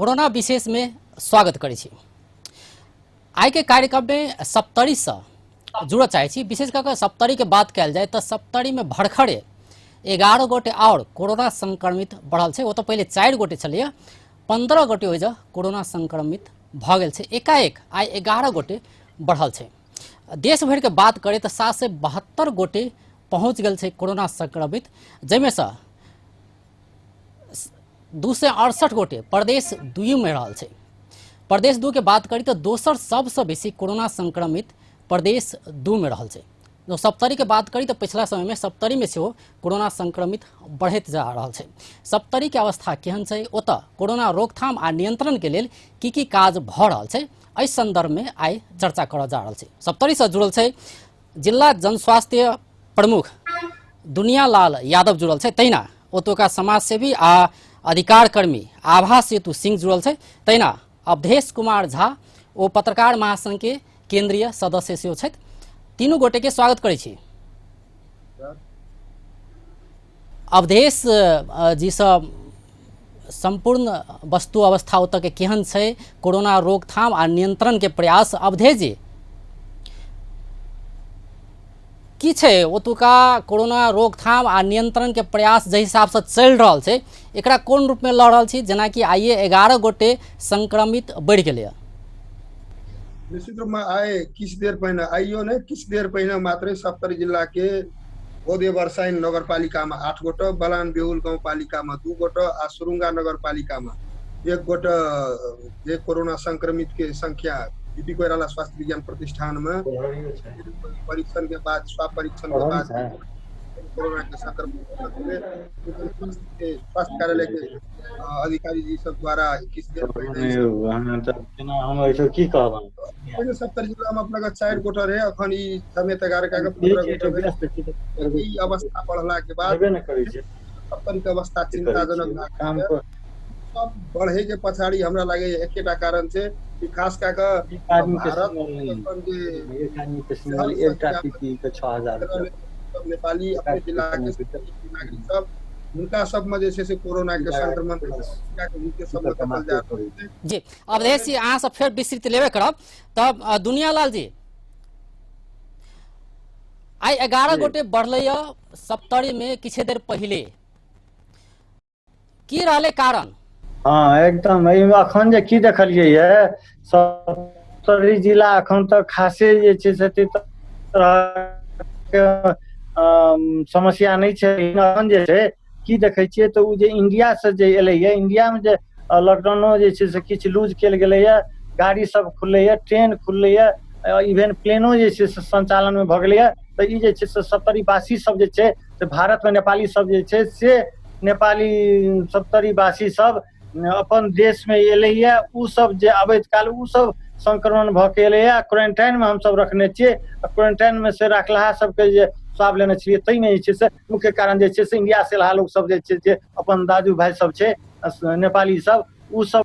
Corona विशेष में स्वागत करै छी। आइ के कार्यक्रम में सप्तरी से जुड़ऽ चाहै छी। विशेष कऽ कऽ सप्तरी के बात कयल जाय तऽ सप्तरी में भरखरे 11 गोटे और कोरोना संक्रमित बढ़ल छै। ओतऽ पहिले 4 गोटे छलैया, 15 गोटे ओहिजा कोरोना संक्रमित भऽ गेल छै। एकाएक आइ 11 गोटे बढ़ल छै। देश भरि के बात करी तऽ 772 गोटे पहुँच गेल छै कोरोना संक्रमित, जाहिमे सँ 268 गोटे प्रदेश 2 में रहल छै। प्रदेश 2 के बात करी तऽ दोसर सबसँ बेसी कोरोना संक्रमित प्रदेश 2 में रहल छै। जो सप्तरी के बात करी तऽ पिछला समय में सप्तरी में सेहो कोरोना संक्रमित बढ़ैत जा रहल छै। सप्तरी के अवस्था केहन छै, ओतऽ कोरोना रोकथाम आ नियंत्रण के लेल की की काज भऽ रहल छै, एहि संदर्भ में आइ चर्चा करऽ जा रहल छै। सप्तरी से जुड़ल छै जिला जनस्वास्थ्य प्रमुख दुनियालाल यादव जुड़ल छै, तहिना ओतुका समाजसेवी आ अधिकार कर्मी आभा सेतु सिंह जुड़ल छै, तहिना अवधेश कुमार झा ओ पत्रकार महासंघ के केंद्रीय सदस्य सेहो छथि। तीनू गोटे के स्वागत करै छी। अवधेश जी सँ संपूर्ण वस्तु अवस्था ओतऽ के केहन छै, कोरोना रोकथाम आ नियंत्रण के प्रयास। अवधेश जी, की छै ओतुका कोरोना रोकथाम आ नियंत्रण के प्रयास जाहि हिसाबसँ चलि रहल छै, एकरा कोन रूपमे लऽ रहल छी? जेनाकि आइए 11 गोटे संक्रमित बढ़ि गेलैए। निश्चित रूप में आइ किछु देर पहिने, आइयो नहि, किछु देर पहिने मात्रे सप्तरी जिला के बोधे बरसाइन नगरपालिका में 8 गोटे, बलान बेहुल गाउँपालिका में 2 गोटे आ सुरुंगा नगरपालिका में 1 गोटे जे कोरोना संक्रमित के संख्या बीपी कोइराला स्वास्थ्य विज्ञान प्रतिष्ठान में परीक्षण के बाद, स्वाब परीक्षण के बाद कोरोना के संक्रमण स्वास्थ्य कार्यालय के अधिकारी जी सब द्वारा किछु देर पहिने की कहब। सप्तरी जिला में अपना के 4 गोटा रहे, अखन ई समेत 11 के 15 गोटा भेल। ई अवस्था बढ़ला के बाद सप्तरी के अवस्था चिंताजनक सब बढ़े के पछाड़ी हमरा लागे एकेटा कारण छै कि खास कऽ कऽ भारत नेपाली अपने जिला के नागरिक सब हुनका सब में जे छै से कोरोना के संक्रमण सब में देखल जा रहल छै। जी अवधेश जी, अहाँ सब फेर विस्तृत लेबे करब। तब दुनियालाल जी, आइ 11 गोटे बढ़लै सप्तरी में किछु देर पहिले, की रहलै कारण? हाँ एकदम। एहिमे अखन जे की देखलियै ये, सप्तरी जिला अखन तक खासे जे छै से तरहके समस्या नहि छै। अखन जे छै की देखै छियै तऽ ओ जे इंडिया से जे एलैये, इंडिया में जे लॉकडाउनो जे छै से किछु लूज कयल गेलैये, गाड़ी सब खुललैये, ट्रेन खुललैये, इवेन प्लेनो जे छै से संचालन मे भऽ गेलैये। तऽ ई जे छै से सप्तरीवासी सब जे छै से भारत मे नेपाली सब जे छै से नेपाली सप्तरीवासी सब अपन देश मे एलैये, उ सब जे अबैत काल उ सब संक्रमण भऽ के एलैये। क्वारेंटाइन मे हमसब रखने छियै, क्वारेंटाइन मे से रखलाहा सबके जे स्वाब लेने छियै ताहिमे जे छै से मुख्य कारण जे छै से इंडिया से एलहा लोक सब जे छै जे अपन दाजू भाई सब छै नेपाली सब, उ सब।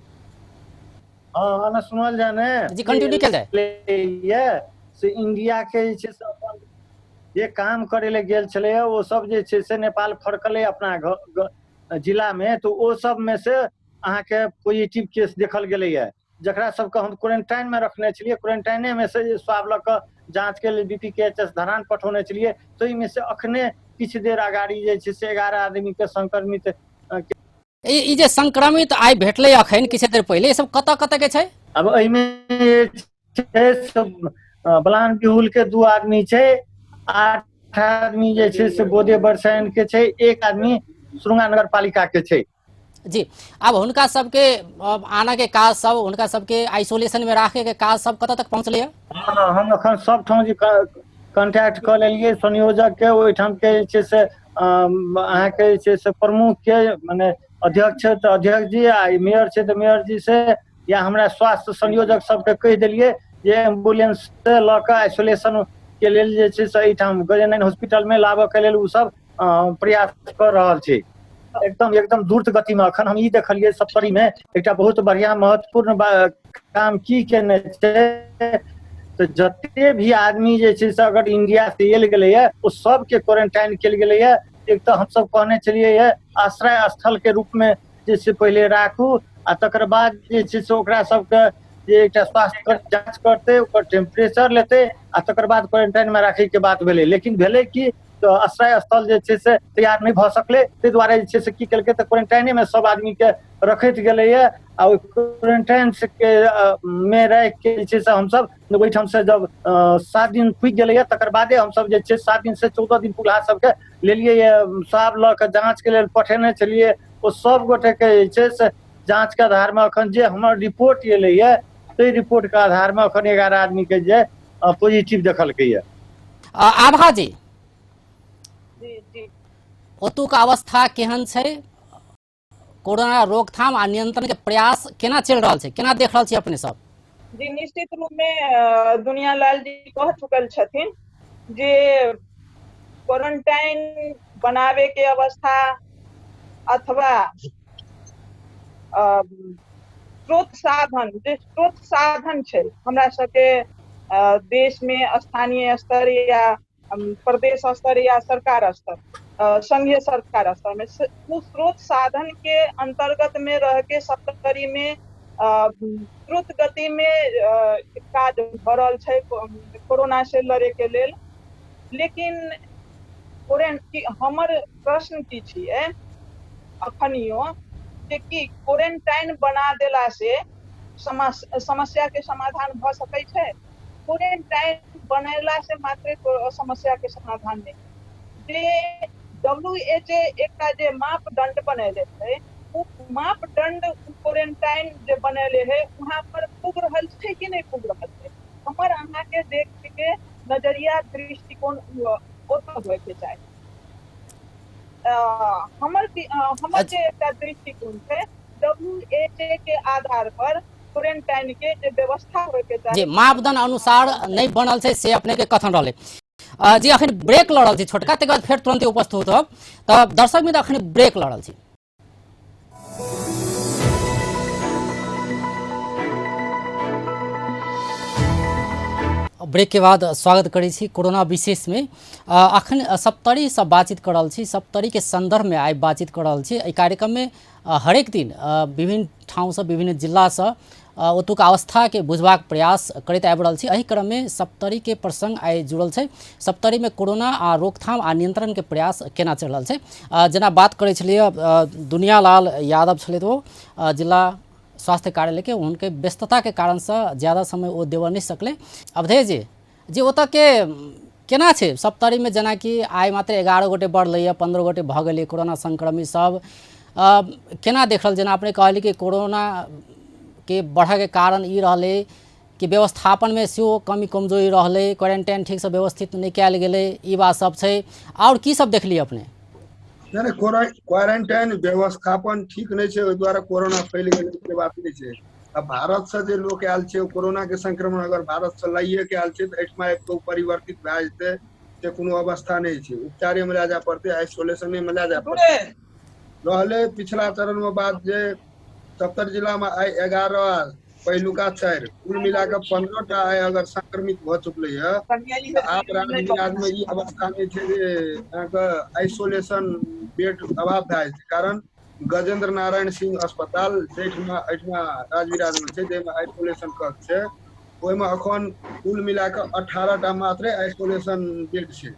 हाँ ना सुनल जाए ने जी, कंटिन्यू कयल जाए। से इंडिया के जे छै से अपन जे काम करे ले गेल छलैया ओ सब जे छै से नेपाल फरकलै अपना जिला में, तो ओ सब में से अहाँके पॉजिटिव केस देखल गेलैया, जकरा सबके हम क्वारेंटाइन में रखने छलियै। क्वारेंटाइने में से जे स्वाब लऽ कऽ जाँच के लेल B P K H S Dharan पठौने छलियै, ताहिमे से अखने किछु देर अगाड़ी जे छै से 11 आदमी के संक्रमित ई जे संक्रमित आइ भेटलै अखन किछु देर पहिले, ई सब कतऽ कतऽ के छै? अब एहिमे छै सब बलान बिहुल के 2 आदमी छै, 8 आदमी जे छै से बोदे बरसाइन के छै, 1 आदमी सुरुंगा नगर पालिका के छै। जी, अब हुनका सबके आना के काज सब, हुनका सबके आइसोलेशन में राखे के काज सब कतऽ तक पहुँचलै? हाँ, हम अखन सब ठाम जे कॉन्टैक्ट कऽ लेलियै संयोजक के, ओहिठाम के जे छै से अहाँके जे छै से प्रमुख के, मने अध्यक्ष छै तऽ अध्यक्ष जी, आ मेयर छै तऽ मेयर जी से, या हमरा स्वास्थ्य संयोजक सबके कहि देलियै जे एम्बुलेंस से लऽ कऽ आइसोलेशन के लेल जे छै से एहिठाम गजानन हॉस्पिटल में लाबऽ के लेल ओ सब प्रयास कऽ रहल छै एकदम एकदम द्रुत गति में। अखन हम ई देखलियै सप्तरी में एकटा बहुत बढ़िया महत्वपूर्ण काम की केने छै, तऽ जते भी आदमी जे छै से अगर इंडिया से एल गेलैया ओ सबके क्वारेंटाइन कयल गेलैया। एक तऽ हमसब कहने छलियै आश्रय स्थल के रूप में जे छै पहिले राखू, आ तकर बाद जे छै से ओकरा सबके जे एकटा स्वास्थ्य जाँच करतै, ओकर टेम्परेचर लेतै आ तकर बाद क्वारेंटाइनमे राखैके बात भेलै। लेकिन भेलै कि तऽ आश्रय स्थल जे छै से तैयार नहि भऽ सकलै, ताहि दुआरे जे छै से की केलकै तऽ क्वारेंटाइनेमे सब आदमीके रखैत गेलैए आ ओहि क्वारेंटाइन के मे राखिके जे छै से हमसब ओहिठामसँ जब 7 दिन पुगि गेलैए तकर बादे हमसब जे छै 7 दिन से 14 दिन पुगला सबके लेलियै स्वाब लऽ कऽ जाँचके लेल पठेने छलियै। ओ सब गोटेके जे छै से जाँचके आधारमे अखन जे हमर रिपोर्ट एलैए ताहि रिपोर्टके आधारमे अखन 11 आदमीके जे पॉजिटिव देखलकैए। आभा जी, ओतुका अवस्था केहन छै? कोरोना रोकथाम आ नियंत्रण के प्रयास केना चलि रहल छै, केना देख रहल छी अपने सब? जी, निश्चित रूप में दुनिया लाल जी कह चुकल छथिन जे क्वारंटाइन बनावे के अवस्था अथवा स्रोत साधन, जे स्रोत साधन छै हमरा सबके देश में स्थानीय स्तर या प्रदेश स्तर या सरकार स्तर, संघीय सरकार स्तर में ओ स्रोत साधन के अंतर्गत में रह के सप्तरी में द्रुत गति में काज भऽ रहल छै कोरोना से लड़े के लेल। लेकिन हमर प्रश्न की छियै अखनियो जे कि क्वारेंटाइन बना देला से समस्या के समाधान भऽ सकै छै? क्वारेंटाइन बनेला से मात्र समस्या के समाधान नहि। जे WHO एकटा जे मापदंड बनेले है, ओ मापदंड क्वारेंटाइन जे बनेले है वहां पर पुग रहल छै कि नहि पुग रहल छै? हमर अहाँ के देख के नजरिया दृष्टिकोण ओतऽ होय के चाही। हमर जे एकटा दृष्टिकोण छै WHO के आधार पर क्वारेंटाइन के जे व्यवस्था होय के चाही, जे मापदंड अनुसार नहि बनल छै से अपने के कथन रहलै। जी, अखन ब्रेक लऽ रहल छी छोटका, तकर बाद फेर तुरंते उपस्थित होब। तऽ दर्शक मित्र, अखन ब्रेक लऽ रहल छी। ब्रेक के बाद स्वागत करै छी कोरोना विशेष में। अखन सप्तरी से बातचीत कर रहल छी, सप्तरी के संदर्भ में आइ बातचीत कर रहल छी। एहि कार्यक्रम में हरेक दिन विभिन्न ठाउँसँ विभिन्न जिलासँ ओतुका अवस्थाके बुझबाक प्रयास करैत आबि रहल छी। एहि क्रममे सप्तरीके प्रसंग आइ जुड़ल छै। सप्तरीमे कोरोना आ रोकथाम आ नियंत्रणके प्रयास केना चलि रहल छै, जेना बात करै छलियै दुनियालाल यादव छलथि, ओ जिला स्वास्थ्य कार्यालयके, हुनके व्यस्तताके कारणसँ ज्यादा समय ओ देबऽ नहि सकलै। अवधेश जी, जी ओतऽके केना छै सप्तरीमे? जेनाकि आइ मात्र 11 गोटे बढ़लैए, 15 गोटे भऽ गेलै कोरोना संक्रमित सब, केना देख रहल? जेना अपने कहली कि कोरोना के बढ़ऽके कारण ई रहलै कि व्यवस्थापनमे सेहो कमी कमजोरी रहलै, क्वारेंटाइन ठीकसँ व्यवस्थित नहि कयल गेलै, ई बात सब छै। आओर की सब देखलियै अपने? नहि, क्वारेंटाइन व्यवस्थापन ठीक नहि छै, ओहि दुआरे कोरोना फैल गेलै से बात नहि छै। आ भारत से जे लोक आयल छै, कोरोना के संक्रमण अगर भारत से लाइए के आयल छै तऽ एहिठमा आबि कऽ ओ परिवर्तित भए जेतै से कोनो अवस्था नहि छै। उपचारे मे लए जाय पड़तै, आइसोलेशने मे लए जाय पड़तै। रहलै पिछला चरण मे बात जे सप्तर जिला मे आइ 11 पहिलुका 4, कुल मिला कऽ 15 टा आइ अगर संक्रमित भऽ चुकलै है, तऽ आब राजविराज मे ई अवस्था नहि छै जे अहाँके आइसोलेशन बेड अभाव भए जेतै। कारण गजेंद्र नारायण सिंह अस्पताल जाहिठमा एहिठमा राजविराज मे छै, जाहिमे आइसोलेशन कक्ष छै, ओहिमे अखन कुल मिला कऽ 18 टा मात्रे आइसोलेशन बेड छै।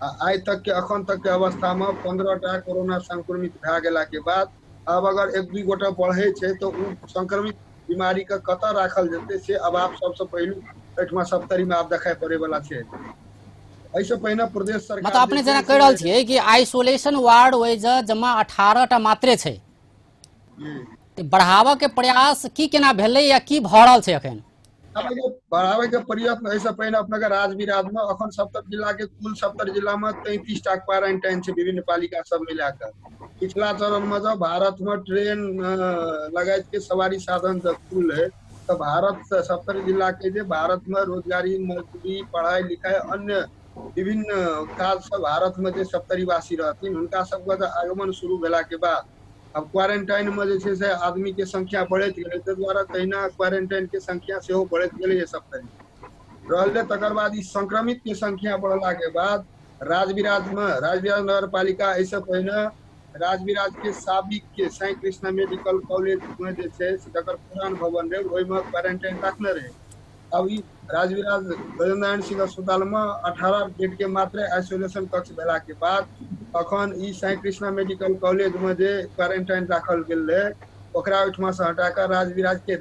आ आइ तक के अखन तक के अवस्था मे 15 टा कोरोना संक्रमित भए गेला के बाद आब अगर 1-2 गोटा बढ़ै छै तऽ ओ संक्रमित बीमारी के कतऽ राखल जेतै से अभाव सबसँ पहिलु एहिठमा सप्तरी मे आब देखाइ पड़ै वाला छै। एहिसँ पहिने प्रदेश सरकार मतलब अपने जेना कहि रहल छियै कि आइसोलेशन वार्ड ओहि जमा 18 टा मात्रे छै, तऽ बढ़ाबऽ के प्रयास की केना भेलै या की भऽ रहल छै अखन? बढ़ाबै के प्रयत्न एहिसँ पहिने अपने के राजविराज मे अखन सप्तर जिला के कुल सप्तर जिला मे 33 टा क्वारेंटाइन छै विभिन्न पालिका सब मिला कऽ। पिछला चरण मे जब भारत मे ट्रेन लगायत के सवारी साधन जब खुललै तऽ भारत से सप्तरी जिला के जे भारत मे रोजगारी, मजदूरी, पढ़ाई लिखाई अन्य विभिन्न काज सब भारत मे जे सप्तरीवासी रहथिन हुनका सबके तऽ आगमन शुरू भेला के बाद आब क्वारेंटाइन मे जे छै से आदमी के संख्या बढ़ैत गेलै, ताहि दुआरे तहिना क्वारेंटाइन के संख्या सेहो बढ़ैत गेलै सप्तरी रहलै। तकर बाद ई संक्रमित के संख्या बढ़ला के बाद राजविराज मे राजविराज नगर पालिका एहिसँ पहिने राजविराज के साबिक के साई कृष्णा मेडिकल कॉलेज में जे छै से जकर पुरान भवन रहे ओहिमे क्वारेंटाइन राखने रहे। अब ई राजविराज गजेंद्र नारायण सिंह अस्पताल में 18 बेड के मात्र आइसोलेशन कक्ष भेला के बाद अखन ई साई कृष्णा मेडिकल कॉलेज में जे क्वारेंटाइन राखल गेल रहे ओकरा ओहिठमा से हटा कऽ राजविराज के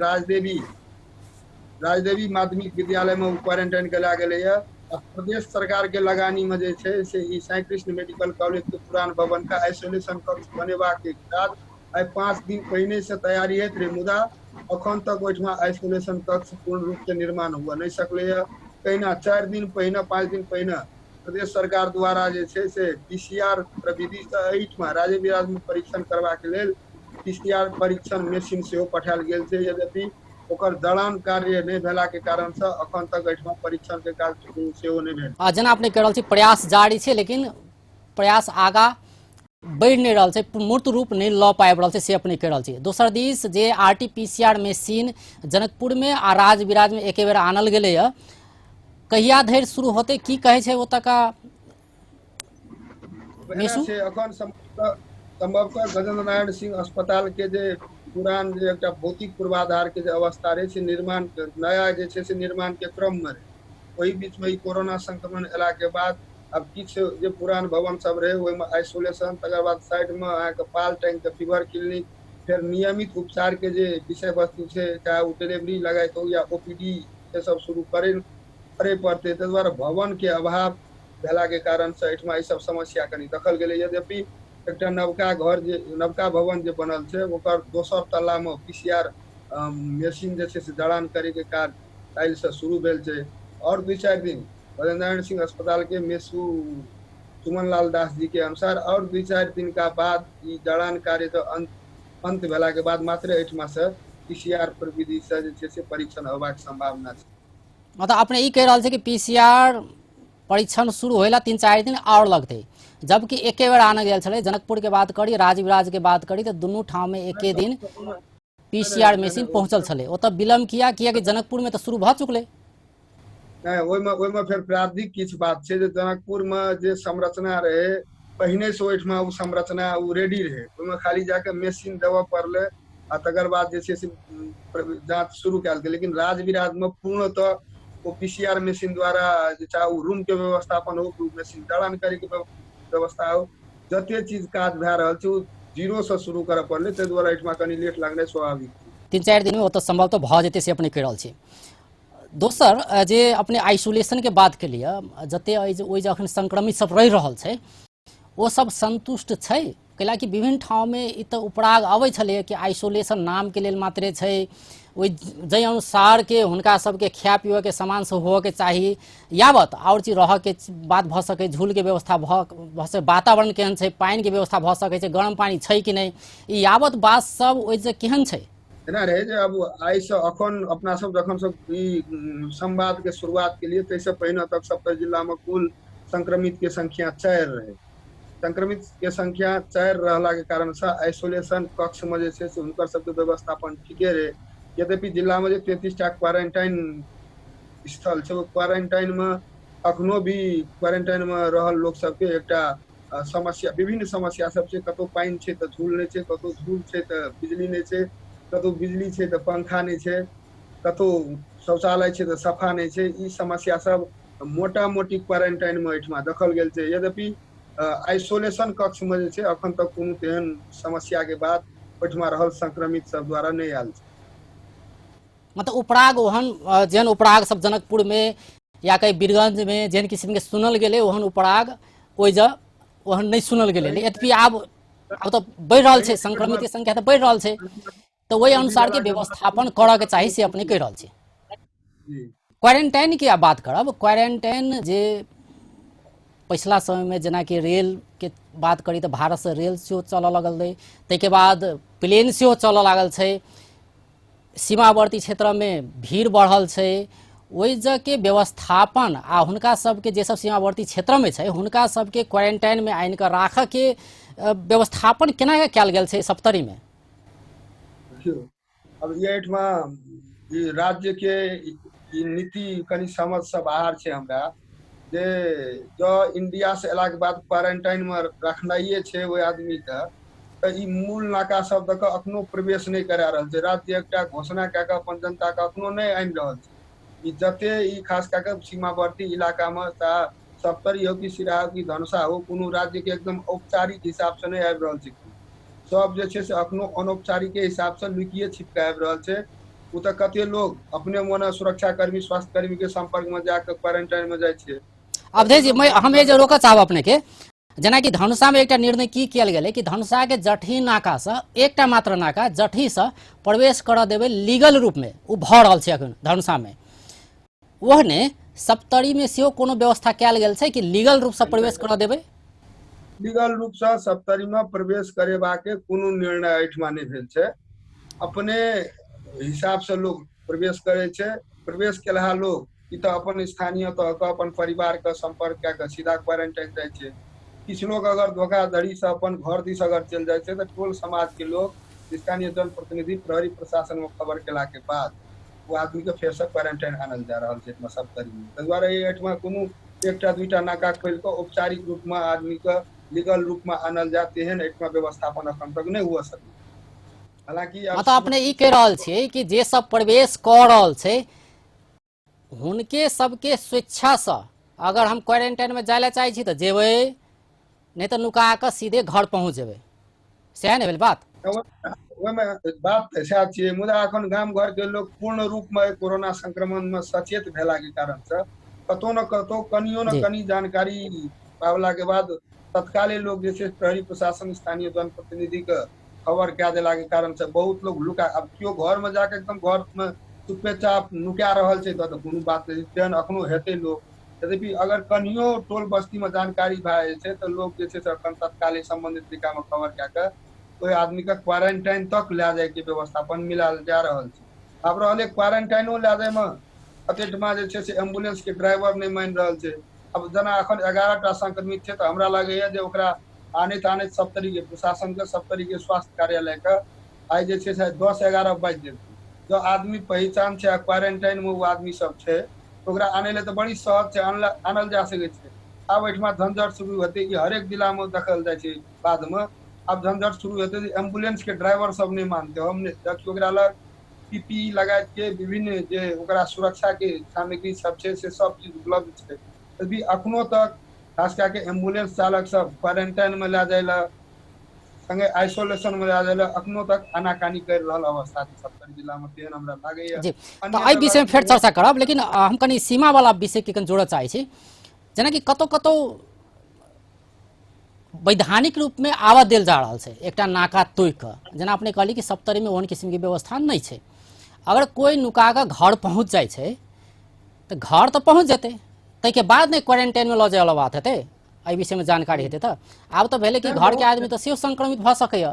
राजदेवी माध्यमिक विद्यालय में क्वारेंटाइन करा गेलैया। प्रदेश सरकार के लगानी में जे छै से ई साई कृष्ण मेडिकल कॉलेज के पुरान भवन का आइसोलेशन कक्ष बनेबाक के काज आइ 5 दिन पहिने से तैयारी होइत रहे, मुदा अखन तक ओहिठमा आइसोलेशन कक्ष पूर्ण रूप से निर्माण हुआ नहीं सकलैया। तहिना 4 दिन पहिने 5 दिन पहिने प्रदेश सरकार द्वारा जे छै से पीसीआर प्रविधि से एहिठमा राजविराज में परीक्षण करबाक लेल पीसीआर परीक्षण मशीन सेहो पठायल गेल छै। यद्यपि ओकर जड़ान कार्य नहि भेला के कारण से अखन तक एहिठमा परीक्षण के काज सेहो नहि भेल। जेना अपने कह रहल छी प्रयास जारी छै, लेकिन प्रयास आगा बढ़ि नहि रहल छै, मूर्त रूप नहि लऽ पाबि रहल छै से अपने कह रहल छी। दोसर दिस जे आरटीपीसीआर मशीन जनकपुर में आ राजविराज में एके बेर आनल गेलैया, कहिया धरि शुरू होतै, की कहै छै ओतका? अखन संभवतः गजेंद्र नारायण सिंह अस्पताल के जे पुरान जे एकटा भौतिक पूर्वाधार के जे अवस्था रहे से निर्माण नया जे छै से निर्माण के क्रम में रहे, ओहि बीच में ई कोरोना संक्रमण एला के बाद अब किछु जे पुरान भवन सब रहे ओहिमे आइसोलेशन, तकर बाद साइड में अहाँके पाल टैंक के फीवर क्लिनिक, फेर नियमित उपचार के जे विषय वस्तु छै चाहे ओ डिलीवरी लगाइत हो या ओपीडी से सब शुरू करे पड़तै। ताहि दुआरे भवन के अभाव भेला के कारण से एहिठमा ई सब समस्या कनि देखल गेलै। यद्यपि एकटा नवका घर जे नवका भवन जे बनल छै ओकर दोसर तल्ला में पीसीआर मशीन जे छै से जड़ान करे के काज काल्हि से शुरू भेल छै। और 2-4 दिन गजेंद्र नारायण सिंह अस्पताल के मेसू सुमन लाल दास जी के अनुसार और 2-4 दिन का बाद ई जड़ान कार्य तो अंत भेला के बाद मात्र एहिठमा से पीसीआर प्रविधि से जे छै से परीक्षण होबाक संभावना छै। मतलब अपने ई कहि रहल छै कि पीसीआर परीक्षण शुरू होइला 3-4 दिन और लगतै, जबकि एके बेर आनल गेल छलै। जनकपुर के बात करी, राजविराज के बात करी तऽ दुनू ठाम में एके दिन पीसीआर मशीन पहुंचल छलै। ओतऽ विलम्ब किया? किया कि जनकपुर में तऽ शुरू भऽ चुकलै। नहि, ओहिमे फेर प्राविधिक किछु बात छै जे जनकपुर में जे संरचना रहे पहिने से ओहिठमा ओ संरचना ओ रेडी रहे, ओहिमे खाली जाके मशीन देबऽ पड़लै आ तकर बाद जे छै से जाँच शुरू कयल गेल। लेकिन राजविराज में पूर्णतः ओ पीसीआर मशीन द्वारा जे चाहे ओ रूम के व्यवस्थापन हो, मशीन जड़ान करे के व्यवस्था हो, जते चीज काज भए रहल छै ओ जीरो से शुरू करऽ पड़लै, ताहि दुआरे एहिठमा कनि लेट लगनाइ स्वाभाविक। 3-4 दिन में ओतऽ संभवतः भऽ जेतै से अपने कहि रहल छी। दोसर जे अपने आइसोलेशन के बात केलियै, जते ओहि जे अखन संक्रमित सब रहि रहल छै ओ सब संतुष्ट छै? कैलाकि विभिन्न ठाममे ई तऽ उपराग अबै छलै कि आइसोलेशन नामके लेल मात्रे छै, ओहि जाहि अनुसारके हुनका सबके खाय पियऽके सामान सब होअके चाही, यावत आओर चीज रहऽके बात भऽ सकै, झूलके व्यवस्था भऽ सकै, वातावरण केहन छै, पानिके व्यवस्था भऽ सकै छै, गरम पानि छै कि नहि, ई यावत बात सब ओहिसँ केहन छै? एना रहै जे अब आइसँ अखन अपना सब जखन सब ई संवाद के शुरुआत के लिए ताहिसँ पहिने तक सप्तरी जिलामे कुल संक्रमित के संख्या 4 रहे। संक्रमित के संख्या 4 रहला के कारण से आइसोलेशन कक्ष में जे छै से हुनकर सबके व्यवस्थापन ठीके रहे। यद्यपि जिला में जे 33 टा क्वारेंटाइन स्थल छै, ओ क्वारेंटाइन में अखनो भी क्वारेंटाइन में रहल लोक सबके एकटा समस्या, विभिन्न समस्या सब छै। कतौ पानि छै तऽ झूल नहि छै, कतौ झूल छै तऽ बिजली नहि छै, कतौ बिजली छै तऽ पंखा नहि छै, कतौ शौचालय छै तऽ सफा नहि छै। ई समस्या सब मोटा मोटी क्वारेंटाइन में एहिठमा देखल गेल छै। यद्यपि आइसोलेशन कक्ष में जे छै अखन तक कोनो तेहन समस्या के बात ओहिठमा रहल संक्रमित सब द्वारा नहि आयल छै। मतलब उपराग ओहन जेहन उपराग सब जनकपुर में या कहीं बीरगंज में जेहन किस्म के सुनल गेलै ओहन उपराग ओहि जगह ओहन नहि सुनल गेलै। यद्यपि आब तऽ बढ़ि रहल छै, संक्रमित के संख्या तऽ बढ़ि रहल छै, तऽ ओहि अनुसार के व्यवस्थापन करऽ के चाही से अपने कहि रहल छी। क्वारेंटाइन के आब बात करब। क्वारेंटाइन जे पिछला समय में जेनाकि रेल के बात करी तऽ भारत से रेल सेहो चलऽ लगल रहै, ताहिके बाद प्लेन सेहो चलऽ लागल छै, सीमावर्ती क्षेत्रमे भीड़ बढ़ल छै, ओहि जगहके व्यवस्थापन आ हुनका सबके जे सब सीमावर्ती क्षेत्रमे छै हुनका सबके क्वारेंटाइनमे आनि कऽ राखऽके व्यवस्थापन केना कयल गेल छै सप्तरीमे? देखियौ, अब एहिठमा ई राज्य के ई नीति कनि समझ से बाहर छै हमरा, जे जँ इंडिया से अयलाके बाद क्वारेंटाइन में रखनाइए छै ओहि आदमी के तऽ ई मूल नाका सब दऽ कऽ अखनो प्रवेश नहि करा रहल छै। राज्य एकटा घोषणा कए कऽ अपन जनता के अखनो नहि आनि रहल छै। ई जते ई खास कए कऽ सीमावर्ती इलाका मे सप्तरी हो कि सिराहा हो कि धनुषा हो, कोनो राज्य के एकदम औपचारिक हिसाब से नहि आबि रहल छै। सब जे छै से अखनो अनौपचारिक हिसाब से लुकिए छिप के आबि रहल छै। ओ तऽ कते लोग अपने मोने सुरक्षाकर्मी स्वास्थ्यकर्मी के संपर्क में जाके क्वारेंटाइन में जाइ छै। अवधेश जी, हम जे रोकऽ चाहब अपने के, जेनाकि धनुषा में एकटा निर्णय की कयल गेलै कि धनुषा के जटही नाका से एकटा मात्र नाका जटही से प्रवेश करऽ देबै लीगल रूप में, ओ भऽ रहल छै अखन धनुषा में। ओहने सप्तरी में सेहो कोनो व्यवस्था कयल गेल छै कि लीगल रूप से प्रवेश करऽ देबै? लीगल रूप से सप्तरी में प्रवेश करेबाक के कोनो निर्णय एहिठमा नहि भेल छै। अपने हिसाब से लोग प्रवेश करै छै। प्रवेश केलहा लोग ई तऽ अपन स्थानीय तह के अपन परिवार के संपर्क कए कऽ सीधा क्वारेंटाइन जाइ छै। किछु लोग अगर धोखाधड़ी से अपन घर दिस अगर चलि जाइ छै तऽ टोल समाज के लोग स्थानीय जनप्रतिनिधि प्रहरी प्रशासन में खबर केला के बाद ओ आदमी के फेर से क्वारेंटाइन आनल जा रहल छै एहिठमा सप्तरी में। ताहि दुआरे एहिठमा कोनो एकटा दुईटा नाका खोलि कऽ औपचारिक रूप में आदमी के लीगल रूप में आनल जाय तेहन एहिठमा व्यवस्थापन अखन तक नहि हुअ सकै। हालांकि मतलब अपने ई कहि रहल छियै कि जे सब प्रवेश कऽ रहल छै हुनके सबके स्वेच्छा से अगर हम क्वारेंटाइन में जाय ला चाहै छी तऽ जेबै, नहि तऽ नुका कऽ सीधे घर पहुँच जेबै, सएह ने भेल बात? ओहिमे बात तऽ सएह छियै, मुदा एखन गाम घर के लोक पूर्ण रूप में कोरोना संक्रमण में सचेत भेला के कारण से कतौ न कतौ कनियो न कनि जानकारी पावला के बाद तत्काले लोग जे छै प्रहरी प्रशासन स्थानीय जनप्रतिनिधि के खबर कए देला के कारण से बहुत लोग लुका, अब केओ घर में जाके एकदम घर में चुपेचाप नुका रहल छै तऽ कोनो बात नहि, तेहन अखनो हेतै लोग। यद्यपि अगर कनियो टोल बस्ती में जानकारी भए जाइ छै तऽ लोग जे छै से अखन तत्काले संबंधित तरीका में खबर कए कऽ ओहि आदमी के क्वारेंटाइन तक लए जाय के व्यवस्थापन मिलायल जा रहल छै। आब रहलै क्वारेंटाइनो लए जाय में कते ठमा जे छै से एम्बुलेंस के ड्राइवर नहि मानि रहल छै। अब जेना अखन 11 टा संक्रमित छै तऽ हमरा लागैया जे ओकरा आनैत आनैत सप्तरी के प्रशासन के सप्तरी के स्वास्थ्य कार्यालय के आइ जे छै से 10-11 बाजि जेतै। जँ आदमी पहिचान छै आ क्वारेंटाइन में ओ आदमी सब छै ओकरा आनै लए तऽ बड़ी सहज छै, आनल जा सकै छै। आब एहिठमा झंझट शुरू हेतै, ई हरेक जिला में देखल जाइ छै। बाद में आब झंझट शुरू हेतै जे एम्बुलेंस के ड्राइवर सब नहि मानतै, हम नहि, जबकि ओकरा लग पीपीई लगायत के विभिन्न जे ओकरा सुरक्षा के सामग्री सब छै से सब चीज उपलब्ध छै। तभी अखनो तक खास कए के एम्बुलेंस चालक सब क्वारेंटाइन में लए जाय लए संगे आइसोलेशन में लए जाय लए अखनो तक आनाकानी कर रहल अवस्था छै सप्तरी जिला में, तेहन हमरा लागैया। जी, तऽ एहि विषय में फेर चर्चा करब, लेकिन हम कनि सीमा वाला विषय के कनि जोड़ऽ चाहै छी। जेनाकि कतौ कतौ वैधानिक रूप में आवा देल जा रहल छै एकटा नाका तोड़ि कऽ, जेना अपने कहली कि सप्तरी में ओहन किस्म के व्यवस्था नहि छै। अगर कोई नुका कऽ घर पहुँच जाइ छै तऽ घर तऽ पहुँच जेतै, ताहिके बाद नहि क्वारेंटाइन में लऽ जाय वाला बात हेतै, एहि विषय में जानकारी हेतै। तऽ आब तऽ भेलै कि घर के आदमी तऽ सेहो संक्रमित भऽ सकैया,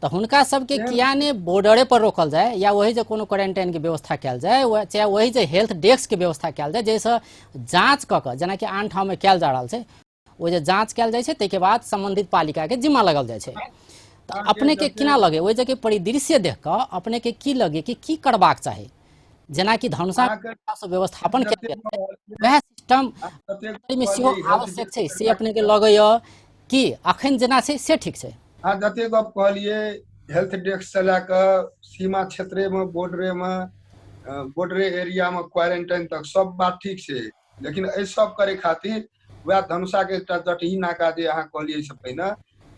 तऽ हुनका सबके किया ने बॉर्डरे पर रोकल जाय या वही जे कोनो क्वारेंटाइन के व्यवस्था कयल जाय, चाहे वही जे हेल्थ डेस्क के व्यवस्था कयल जाय, जाहिसँ जाँच कऽ कऽ जेनाकि आन ठाम में कयल जा रहल छै, ओ जे जाँच कयल जाइ छै ताहिके बाद संबंधित पालिका के जिम्मा लगल जाइ छै। तऽ अपने के केना लगे ओहि जगह परिदृश्य देख कऽ अपने के की लगे कि की करबाक चाही? जेनाकि धनुषा व्यवस्थापन कयल गेल वएह सिस्टम में सेहो आवश्यक छै, से अपने के लगैया कि अखन जेना छै से ठीक छै? अहाँ जते गप कहलियै हेल्थ डेस्क से लए कऽ सीमा क्षेत्रे में बॉर्डरे में बॉर्डरे एरिया में क्वारेंटाइन तक सब बात ठीक छै, लेकिन एहि सब करे खातिर वएह धनुषा के एकटा जटही नाका जे अहाँ कहलियै एहिसँ पहिने,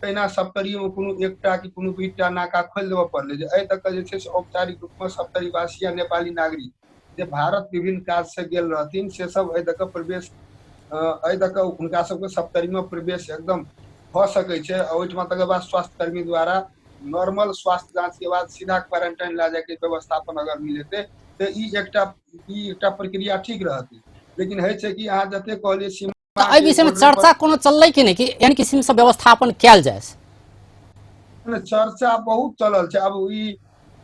तहिना सप्तरी में कोनो एकटा कि कोनो दूटा नाका खोलि देबऽ पड़लै जे एहि तक जे छै से औपचारिक रूप में सप्तरीवासी या नेपाली नागरिक जे भारत विभिन्न काज से गेल रहथिन से सब एहि दऽ प्रवेश, एहि दऽ कऽ हुनका सबके सप्तरी में प्रवेश एकदम भऽ सकै छै। आ ओहिठमा तकर बाद स्वास्थ्यकर्मी द्वारा नॉर्मल स्वास्थ्य जाँच के बाद सीधा क्वारेंटाइन लए जायके व्यवस्थापन अगर मिलेतै तऽ ई एकटा प्रक्रिया ठीक रहतै। लेकिन होइ छै कि अहाँ जते कहलियै सीमा तऽ एहि विषय में चर्चा कोनो चललै कि नहि कि एहन किस्म से व्यवस्थापन कयल जाय? चर्चा बहुत चलल छै। अब ई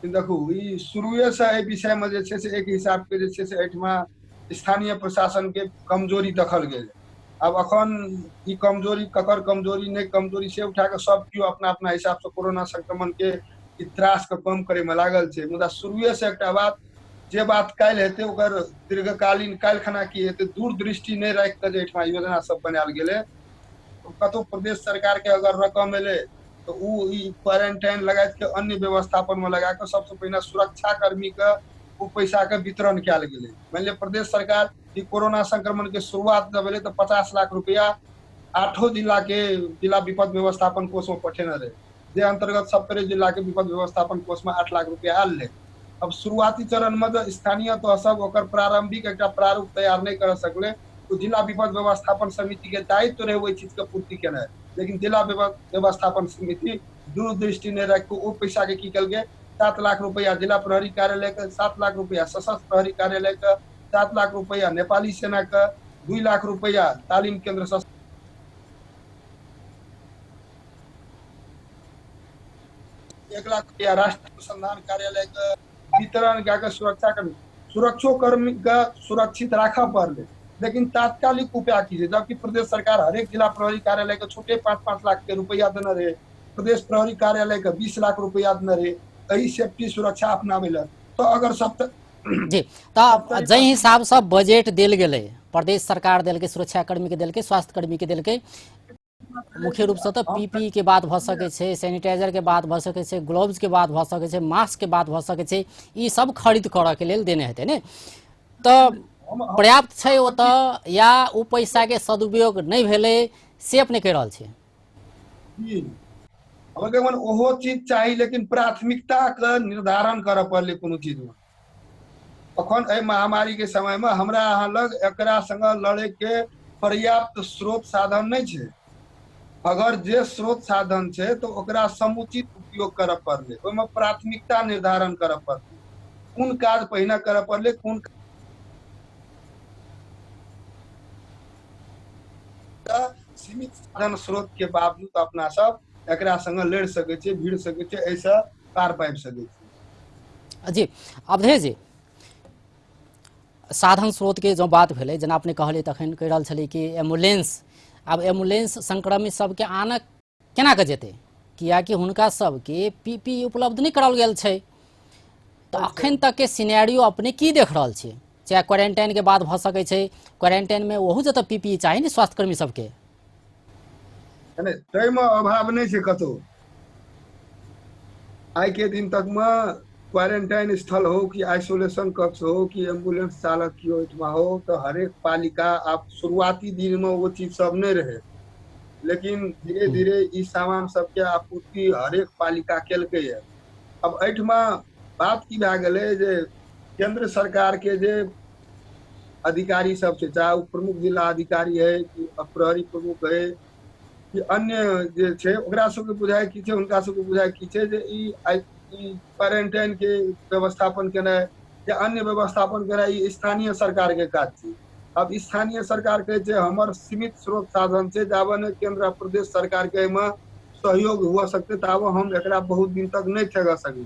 देखू, ई शुरुए से एहि विषय में जे छै से एक हिसाब के जे छै से एहिठमा स्थानीय प्रशासन के कमजोरी देखल गेल। आब अखन ई कमजोरी ककर कमजोरी नहि कमजोरी से उठा कऽ सब केओ अपना अपना हिसाब से कोरोना संक्रमण के ई त्रास के कम करे में लागल छै। मुदा शुरुए से एकटा बात, जे बात काल्हि हेतै ओकर दीर्घकालीन काल्हि खना की हेतै दूरदृष्टि नहि राखि कऽ जे एहिठमा योजना सब बनायल गेलै, कतौ प्रदेश सरकार के अगर रकम एलै तऽ ओ ई क्वारेंटाइन लगायत के अन्य व्यवस्थापन में लगा के सबसे पहिने सुरक्षा कर्मी के ओ पैसा के वितरण कयल गेलै। मानि लिअ प्रदेश सरकार ई कोरोना संक्रमण के शुरुआत जब भेलै तऽ 50 लाख रुपया 8 जिला के जिला विपद व्यवस्थापन कोष में पठेने रहे, जे अंतर्गत सप्तरी जिला के विपद व्यवस्थापन कोष में 8 लाख रुपया आयल रहे। अब शुरुआती चरण में जब स्थानीय तह सब ओकर प्रारंभिक एकटा प्रारूप तैयार नहीं कर सकले तो जिला विपद व्यवस्थापन समिति के दायित्व रहे ओहि चीज के पूर्ति केनाइ, लेकिन जिला व्यवस्थापन समिति दूरदृष्टि नहीं राखि ओ पैसा के की केलकै, 7 लाख रुपया जिला प्रहरी कार्यालय के, 7 लाख रुपया सशस्त्र प्रहरी कार्यालय के, 7 लाख रुपया नेपाली सेना के, 2 लाख रुपया तालीम केंद्र 1 लाख रुपया राष्ट्रीय अनुसंधान कार्यालय के वितरण कए के सुरक्षा कर्मी सुरक्षो कर्मी के सुरक्षित राखऽ पड़लै। लेकिन तात्कालिक उपाय की छै, जबकि प्रदेश सरकार हरेक जिला प्रहरी कार्यालय के छोटे 5-5 लाख के रुपया देने रहे, प्रदेश प्रहरी कार्यालय के 20 लाख रुपया देने रहे एहि सेफ्टी सुरक्षा अपनाबै लए। तो अगर सब जी तऽ जाहि हिसाबसँ बजट देल गेलै, प्रदेश सरकार देलकै, सुरक्षा कर्मी के देलकै, स्वास्थ्य कर्मी के देलकै, मुख्य रूपसँ तऽ पीपी के बात भऽ सकै छै, सैनिटाइजर के बात भऽ सकै छै, ग्लोव्स के बात भऽ सकै छै, मास्क के बात भऽ सकै छै, ई सब खरीद करऽ के लेल देने हेतै ने, तऽ पर्याप्त छै ओतऽ या ओ पैसा के सदुपयोग नहि भेलै से अपने कहि रहल छियै? जी हमर ओहो चीज चाही, लेकिन प्राथमिकता के निर्धारण करऽ पड़लै कोनो चीज में। अखन एहि महामारी के समय में हमरा अहाँ लग एकरा संग लड़े के पर्याप्त स्रोत साधन नहीं छै। अगर जे स्रोत साधन छै तो ओकरा समुचित उपयोग करऽ पड़लै, ओहिमे प्राथमिकता निर्धारण करऽ पड़लै, कोन काज पहिने करऽ पड़लै, कोन सीमित साधन स्रोत के बावजूद अपना सब एकरा संग लड़ि सकै छियै, भिड़ सकै छियै, एहिसँ पार पाबि सकै छियै। जी अवधेश जी, साधन स्रोत के जो बात भेलै, जेना अपने कहलियै तखन कहि रहल छलियै कि एम्बुलेंस, आब एम्बुलेंस संक्रमित सबके आनऽ केना के जेतै, कियाकि हुनका सबके पीपी उपलब्ध नहि कराओल गेल छै। तऽ अखन तक के सिनेरियो अपने की देख रहल छियै? चाहे क्वारेंटाइन के बाद भऽ सकै छै, क्वारेंटाइन में ओहू जतऽ पीपी चाही ने स्वास्थ्यकर्मी सबके, ताहिमे अभाव नहि छै कतहु। आइ के दिन तक में क्वारेंटाइन स्थल हो कि आइसोलेशन कक्ष हो कि एम्बुलेंस चालक केओ ओहिठमा हो, तऽ हरेक पालिका आब शुरुआती दिन में ओ चीज सब नहि रहे, लेकिन धीरे धीरे ई सामान सबके आपूर्ति हरेक पालिका केलकै। अब एहिठमा बात की भए गेलै जे केंद्र सरकार के जे अधिकारी सब छै, चाहे ओ प्रमुख जिला अधिकारी है कि प्रहरी प्रमुख है कि अन्य जे छै, ओकरा सबके बुझाइ की छै, हुनका सबके बुझाइ की छै जे ई क्वारेंटाइन के व्यवस्थापन केनाइ या अन्य व्यवस्थापन केनाइ ई स्थानीय सरकार के काज छै। अब स्थानीय सरकार कहै छै हमर सीमित स्रोत साधन छै, जाबे नहि केंद्र आ प्रदेश सरकार के एहिमे सहयोग हुअ सकतै ताबे हम एकरा बहुत दिन तक नहि ठेगा सकी।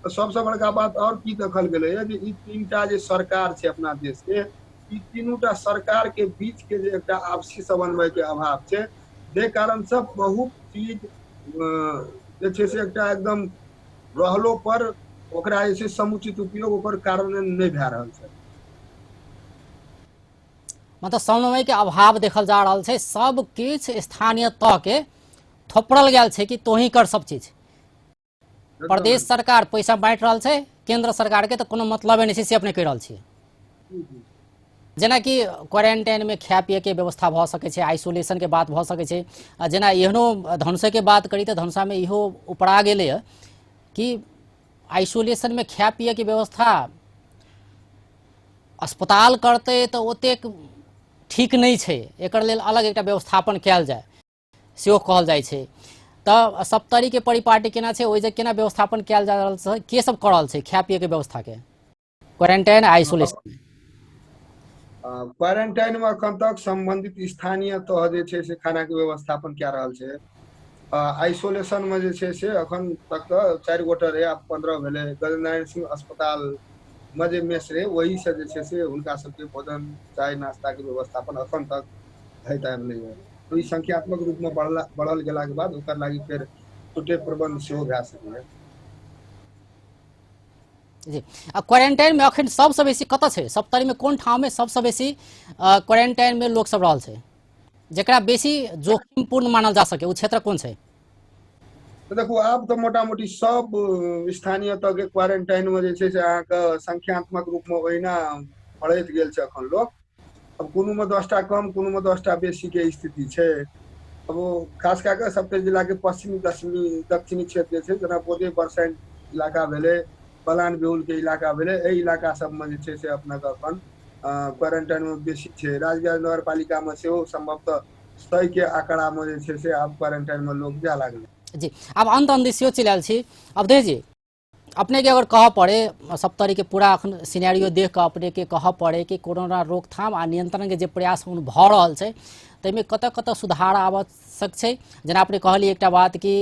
तऽ सबसँ बड़का बात और की देखल गेलैए जे ई तीनटा जे सरकार छै अपना देश के, ई तीनूटा सरकार के बीच के जे एकटा आपसी समन्वय के अभाव छै, जाहि कारण से बहुत चीज जे छै से एकटा एकदम रहलो पर ओकरा जे छै समुचित उपयोग ओकर कारण नहि भए रहल छै। मतलब समन्वय के अभाव देखल जा रहल छै, सब किछु स्थानीय तह के थोपड़ल गेल छै कि तोही कर सब चीज। प्रदेश सरकार पैसा बांटि रहल छै, केंद्र सरकार के तऽ कोनो मतलबे नहि छै, से अपने कहि रहल छियै। जेनाकि क्वारेंटाइन में खाय पिए के व्यवस्था भऽ सकै छै, आइसोलेशन के बात भऽ सकै छै, आ जेना एहनो धनुषे के बात करी तऽ धनुषा में इहो उपरा गेलैए कि आइसोलेशन में खाय पिए के व्यवस्था अस्पताल करतै तऽ ओतेक ठीक नहि छै, एकर लेल अलग एकटा व्यवस्थापन कयल जाय सेहो कहल जाइ छै। तऽ सप्तरी के परिपाटी केना छै, ओहि जे केना व्यवस्थापन कयल जा रहल छै, के सब कऽ रहल छै खाय पिए के व्यवस्था के, क्वारेंटाइन आइसोलेशन? क्वारेंटाइन में अखन तक संबंधित स्थानीय तह जे छै से खाना के व्यवस्थापन कए रहल छै। आइसोलेशन में जे छै से अखन तक तऽ 4 गोटा रहे, आब 15 भेलै। गजेन्द्र सिंह अस्पताल में जे मेस रहे वही से जे छै से हुनका सबके भोजन चाय नाश्ता के व्यवस्थापन अखन तक होइत आबि रहलै। तो ई संख्यात्मक रूप में बढ़ल गेला के बाद ओकर लागी फेर छोटे प्रबंध सेहो भए सकैए। जी, आ क्वारेंटाइन में अखन सबसँ बेसी कतऽ छै? सप्तरी में कोन ठाम में सबसँ बेसी क्वारेंटाइन में लोक सब रहल छै, जेकरा बेसी जोखिमपूर्ण मानल जा सके, ओ क्षेत्र कोन छै? तऽ देखू, आब तऽ मोटा मोटी सब स्थानीय तह के क्वारेंटाइन मे जे छै से अहाँके संख्यात्मक रूप मे ओहिना बढ़ैत गेल छै अखन लोक। अब कोनो मे 10टा कम, कोनो मे 10टा बेसी के स्थिति छै। अब ओ खास कए कऽ सप्तरी जिला के पश्चिमी दक्षिणी दक्षिणी क्षेत्र जे छै, जेना बोदे बरसाइन इलाका भेलै, बलान बेहुल के इलाका भेलै, एहि इलाका सबमे जे छै से अपनाके अखन क्वारेंटाइन मे बेसी छै। राजविराज नगर पालिका मे सेहो सम्भवतः 100 के आंकड़ा मे जे छै से आब क्वारेंटाइन मे लोग जाय लागलै। जी, आब अंत अंत सेहो चलि आयल छी। अवधेश जी, अपने के अगर कहऽ पड़े सप्तरी के पूरा अखन सिनेरियो देख कऽ अपने के कहऽ पड़े कि कोरोना रोकथाम आ नियंत्रण के जे प्रयास हुन भऽ रहल छै ताहिमे कतऽ कतऽ सुधार आवश्यक छै? जेना अपने कहलियै एकटा बात कि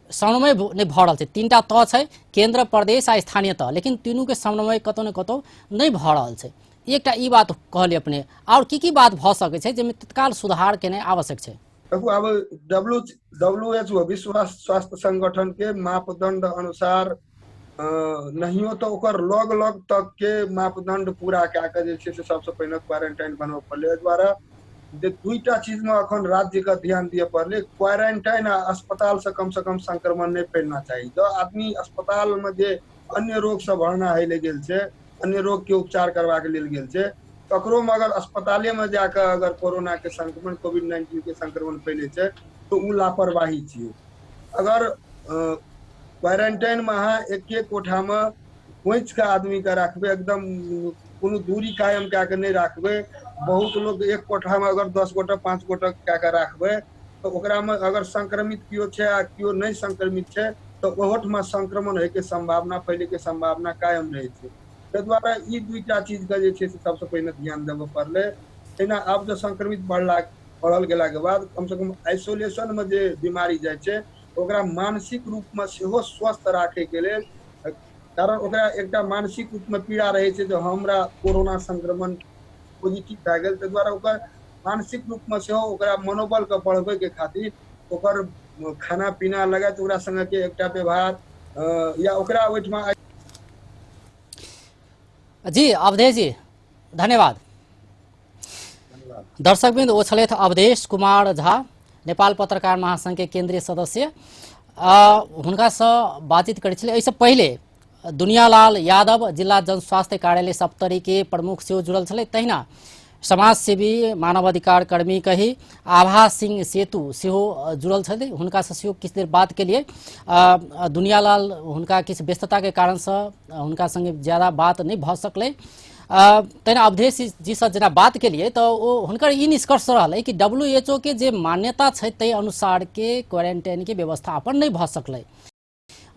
समन्वय नहि भऽ रहल छै। 3टा तह छै, केंद्र, प्रदेश आ स्थानीय तह, लेकिन तीनू के समन्वय कतौ ने कतौ नहि भऽ रहल छै। एकटा ई बात कहलियै अपने, आओर की की बात भऽ सकै छै जाहिमे तत्काल सुधार केनाइ आवश्यक छै? देखू, आब WHO विश्व स्वास्थ्य संगठन के मापदंड अनुसार नहियो तऽ ओकर लग लग तक के मापदंड पूरा कए कऽ जे छै से सबसँ पहिने क्वारेंटाइन बनबऽ पड़लै। एहि दुआरे जे 2टा चीज में अखन राज्य के ध्यान दिअ पड़लै, क्वारेंटाइन आ अस्पताल से कम से कम संक्रमण नहीं फैलना चाही। जँ आदमी अस्पताल में जे अन्य रोग से भरना होइ लए गेल छै, अन्य रोग के उपचार करबाक लेल गेल छै, तकरो में अगर अस्पताले में जाकऽ अगर कोरोना के संक्रमण, कोविड-19 के संक्रमण फैले छै तऽ उ लापरवाही छियै। अगर क्वारेंटाइन में अहाँ एक एक कोठा में खोंचि कऽ आदमी के राखबै, एकदम कोनो दूरी कायम कए कऽ नहि राखबै, बहुत लोग एक कोठा में अगर 10 गोटा 5 गोटा कए कऽ राखबै तऽ ओकरा में अगर संक्रमित केओ छै आ केओ नहि संक्रमित छै तऽ ओहोठमा संक्रमण होइके संभावना, फैलैके संभावना कायम रहै छै। ताहि दुआरे ई 2टा चीजके जे छै से सबसँ पहिने ध्यान देबऽ पड़लै। तहिना आब जँ संक्रमित बढ़ल गेलाके बाद कम से कम आइसोलेशन में जे बीमारी जाइ छै ओकरा मानसिक रूप में सेहो स्वस्थ राखैके लेल, कारण ओकरा एकटा मानसिक रूप में पीड़ा रहै छै जे हमरा कोरोना संक्रमण पॉजिटिव भए गेल, ताहि दुआरे ओकर मानसिक रूप में सेहो ओकरा मनोबल के बढ़बैके खातिर ओकर खाना पीना लगायत ओकरा संगे के एकटा व्यवहार या ओकरा ओहिठमा। जी अवधेश जी, धन्यवाद। दर्शकवृन्द, ओ छलथि अवधेश कुमार झा, नेपाल पत्रकार महासंघ के केंद्रीय सदस्य। हुनकासँ बातचीत करै छलै। एहिसँ पहिले दुनियालाल यादव जिला जनस्वास्थ्य कार्यालय सप्तरी के प्रमुख सेहो जुड़ल छलै। तहिना समाजसेवी मानवाधिकार कर्मी कही आभा सिंह सेतु सेहो जुड़ल छलै, हुनकासँ सेहो किछु देर बात केलिए। दुनियालाल हुनका किछु व्यस्तताके कारणसँ हुनका संगे ज्यादा बात नहि भऽ सकलै। तहिना अवधेश जीसँ जेना बात केलिए तऽ ओ हुनकर ई निष्कर्ष रहलै कि WHO के जे मान्यता छै ताहि अनुसारके क्वारेंटाइनके व्यवस्थापन नहि भऽ सकलै,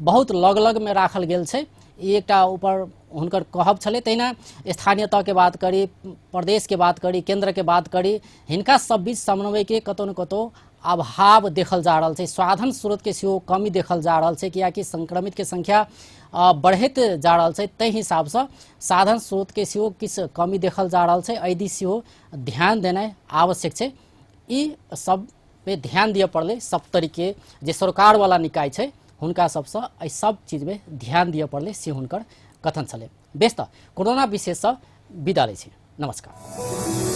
बहुत लग लग में राखल गेल छै, ई एकटा ऊपर हुनकर कहब छलै। तहिना स्थानीय तहके बात करी, प्रदेशके बात करी, केन्द्रके बात करी, हिनका सब बीच समन्वयके कतौ ने कतौ अभाव देखल जा रहल छै। साधन स्रोतके सेहो कमी देखल जा रहल छै, कियाकि संक्रमितके संख्या बढ़ैत जा रहल छै, ताहि हिसाबसँ साधन स्रोतके सेहो किछु कमी देखल जा रहल छै। एहि दिस सेहो ध्यान देनाइ आवश्यक छै। ई सब पे ध्यान दिअ पड़लै। सप्तरीके जे सरकारवाला निकाय छै हुनका सबसँ एहि सब चीजमे ध्यान दिअ पड़लै, से हुनकर कथन छलै। बेस, तऽ कोरोना विशेषसँ विदा लै छी। नमस्कार।